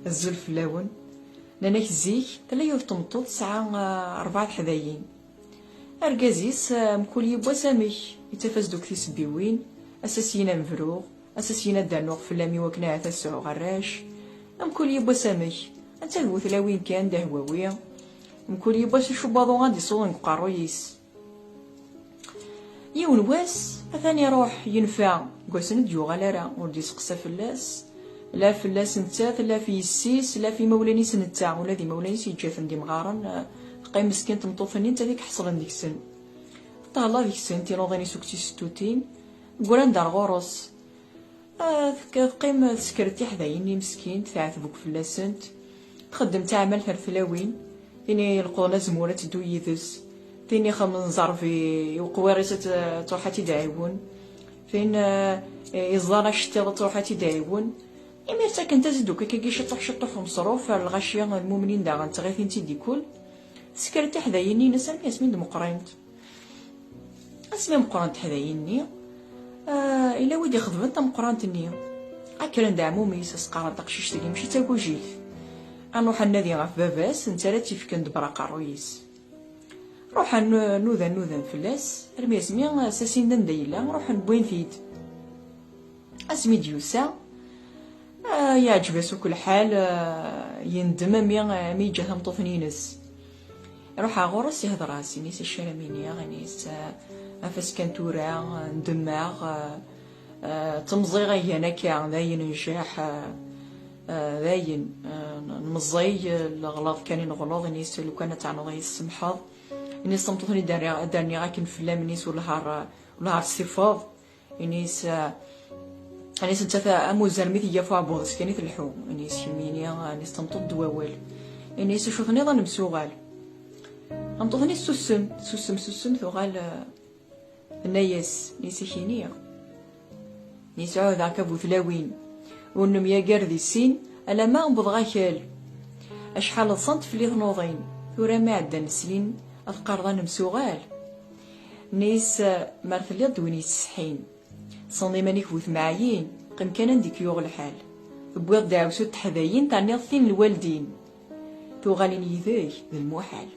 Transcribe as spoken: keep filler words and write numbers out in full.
Azul fell-awen. Nnan-ak zik tella yiwet tmeṭṭut tesɛa, ah, rebɛa teḥdayin. Argaz-is, ah, mkul yiwwas amek, yettaf-as-d akk tisebbiwin, ass-a syin ad mebruɣ, ass-a syin ad d-rnuɣ fell-am i wakken ahat ad sɛuɣ arrac. Mkul yiwwas amek, anta d bu tlawin kan d ahwawi. Mkul yiwwas acu n waḍu ad d-isuḍen deg uqerruy-is. Yiwen wass, atan iruḥ, yenfa, deg wass-nni ur d-yuɣal ara, ur d-iseqsa fell-as, la fell-as nettat, la f yessi-s, la f imawlan-is netta, ula d imawlan-is yeǧǧa-ten d imɣaren, eh, teqqim meskint tmeṭṭut-nni, nettat i iḥeṣlen deg-sen. Teṭṭehla deg-sen tinuḍin-is akked tisettutin, ggrant-d ar ɣur-s. Ah, tek-, teqqim teskert tiḥdayin-nni meskint, teɛteb akk fell-asent, txeddem taɛmalt ar tlawin, tin ileqḍen azemmur ad teddu yid-s, tin ixemmen ẓẓerb i, i uqwir-is ad t-, ad truḥ ad t-id-tɛiwen, tin, ah, iẓẓan aceṭṭiḍ ad truḥ ad t-id-tɛiwen. Imir ttakkent-as-d akk akkagi ciṭuḥ ciṭuḥ umeṣruf ar lɣaci d lmumnin daɣen d tɣitin-tt-id-ikul. Teskert tiḥdayin-nni-ines armi asmi d-meqqrint. Asmi meqqrent teḥdayin-nni, ah, yella wi d-ixedmen tameqqrant-nni. Akkren-d ɛmum-is, as-qqaren taqcict-agi mačči d tagujilt. Ad nruḥ ad nadi ɣef baba-s, netta ara tt-ifken d aqerruy-is. Ruḥen, nudan, nudan fell-as, armi asmi, ah, sasin-d anda yella, ruḥen wwin-t-id. Asmi d-yusa, ah, yeɛǧeb-as akk lḥal, ah, yendem ami, ami yeǧǧa tameṭṭut-nni-ines. Iruḥ ɣer ɣur-s, ihder-as, ini-as acu ara m-iniɣ, ini-as, ah, af-as kan tura, ah, ndemmeɣ, ah, ah, ttemẓiɣ igan akka, d ayen njaḥ, ah, ah, d ayen, ah, n-, nmeẓẓiy, ah, leɣlaḍ kan i neɣleḍ, ini-as lukan ad teɛnuḍ ad yi-tsemḥeḍ. Ini-as tameṭṭut-nni d-rniɣ, d-rniɣ akken fell-am, ini-as wellah ar, wellah ar s-tifeḍ. Ini-as, ah, ini-as nettat am uzrem i tga f uɛebbuḍ-is kan i tleḥḥu. Ini-as kemmini, ah, ini-as tameṭṭut d wawal. Ini-as acu tenniḍ ad nemsuɣal. Tameṭṭut-nni tessusem, tessusem, tessusem, tuɣal, ah, tenna-yas, ini-as ak-iniɣ. Ini-as ɛuhdeɣ-k a bu tlawin. Ur nemyagar di sin, alamma wwḍeɣ akal. Acḥal ḍsant fell-i tnuḍin, tura mi ɛeddan snin, ad qqareḍ ad nemsuɣal. Ini-as, ah, mer telliḍ d win yettsetḥin. Tessneḍ iman-ik bu temɛayin, qqim kan anda i k-yuɣ lḥal. Tewwiḍ-d deɛwessu n teḥdayin, terniḍ tin n lwaldin. Tuɣalin yid-k d lmuḥal.